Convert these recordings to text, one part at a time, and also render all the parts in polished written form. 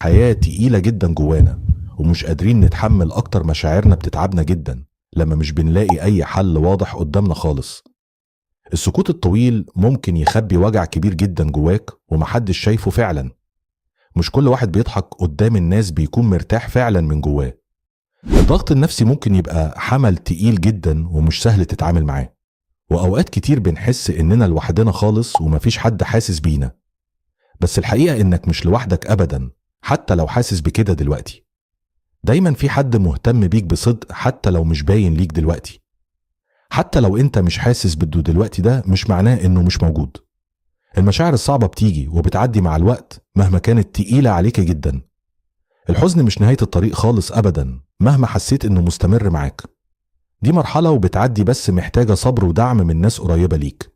حياة تقيلة جدا جوانا ومش قادرين نتحمل أكتر. مشاعرنا بتتعبنا جدا لما مش بنلاقي أي حل واضح قدامنا خالص. السكوت الطويل ممكن يخبي وجع كبير جدا جواك ومحدش شايفه فعلا. مش كل واحد بيضحك قدام الناس بيكون مرتاح فعلا من جواه. الضغط النفسي ممكن يبقى حمل تقيل جدا ومش سهل تتعامل معاه، وأوقات كتير بنحس إننا لوحدنا خالص ومفيش حد حاسس بينا. بس الحقيقة إنك مش لوحدك أبدا، حتى لو حاسس بكده دلوقتي. دايما في حد مهتم بيك بصدق حتى لو مش باين ليك دلوقتي. حتى لو انت مش حاسس بده دلوقتي، ده مش معناه انه مش موجود. المشاعر الصعبة بتيجي وبتعدي مع الوقت مهما كانت تقيلة عليك جدا. الحزن مش نهاية الطريق خالص أبدا مهما حسيت انه مستمر معاك. دي مرحلة وبتعدي، بس محتاجة صبر ودعم من ناس قريبة ليك.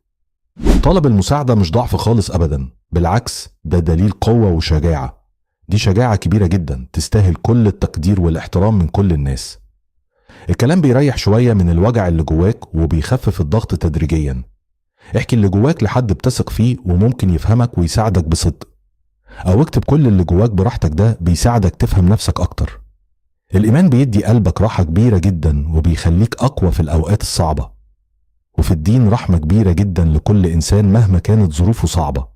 طلب المساعدة مش ضعف خالص أبدا، بالعكس ده دليل قوة وشجاعة. دي شجاعة كبيرة جدا تستاهل كل التقدير والاحترام من كل الناس. الكلام بيريح شوية من الوجع اللي جواك وبيخفف الضغط تدريجيا. احكي اللي جواك لحد بتثق فيه وممكن يفهمك ويساعدك بصدق، أو اكتب كل اللي جواك براحتك، ده بيساعدك تفهم نفسك أكتر. الإيمان بيدي قلبك راحة كبيرة جدا وبيخليك أقوى في الأوقات الصعبة. وفي الدين رحمة كبيرة جدا لكل إنسان مهما كانت ظروفه صعبة.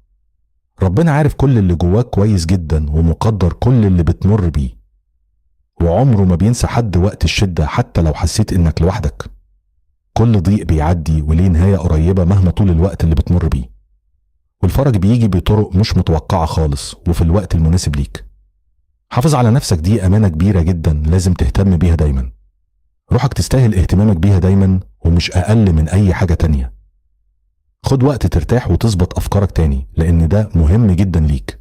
ربنا عارف كل اللي جواك كويس جدا ومقدر كل اللي بتمر بيه، وعمره ما بينسى حد وقت الشدة حتى لو حسيت إنك لوحدك. كل ضيق بيعدي وليه نهاية قريبة مهما طول الوقت اللي بتمر بيه، والفرج بيجي بطرق مش متوقعة خالص وفي الوقت المناسب ليك. حافظ على نفسك، دي أمانة كبيرة جدا لازم تهتم بيها دايما. روحك تستاهل اهتمامك بيها دايما ومش أقل من أي حاجة تانية. خد وقت ترتاح وتظبط أفكارك تاني لأن ده مهم جدا ليك.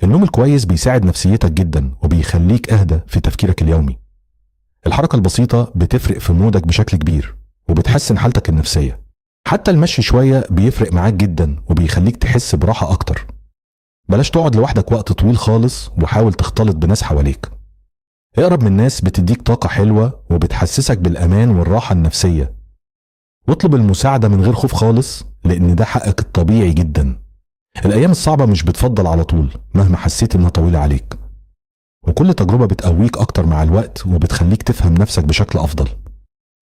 النوم الكويس بيساعد نفسيتك جدا وبيخليك أهدى في تفكيرك اليومي. الحركة البسيطة بتفرق في مودك بشكل كبير وبتحسن حالتك النفسية. حتى المشي شوية بيفرق معاك جدا وبيخليك تحس براحة أكتر. بلاش تقعد لوحدك وقت طويل خالص، وحاول تختلط بناس حواليك. اقرب من ناس بتديك طاقة حلوة وبتحسسك بالأمان والراحة النفسية. واطلب المساعدة من غير خوف خالص لأن ده حقك الطبيعي جدا. الأيام الصعبة مش بتفضل على طول مهما حسيت إنها طويلة عليك، وكل تجربة بتقويك أكتر مع الوقت وبتخليك تفهم نفسك بشكل أفضل.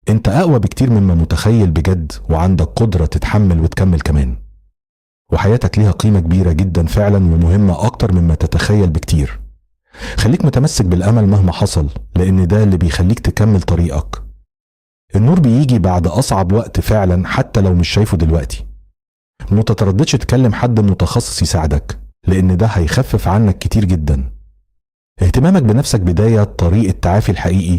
أنت أقوى بكتير مما متخيل بجد، وعندك قدرة تتحمل وتكمل كمان. وحياتك ليها قيمة كبيرة جدا فعلا ومهمة أكتر مما تتخيل بكتير. خليك متمسك بالأمل مهما حصل لأن ده اللي بيخليك تكمل طريقك. النور بيجي بعد أصعب وقت فعلا حتى لو مش شايفه دلوقتي. متترددش تكلم حد متخصص يساعدك لأن ده هيخفف عنك كتير جدا. اهتمامك بنفسك بداية طريق التعافي الحقيقي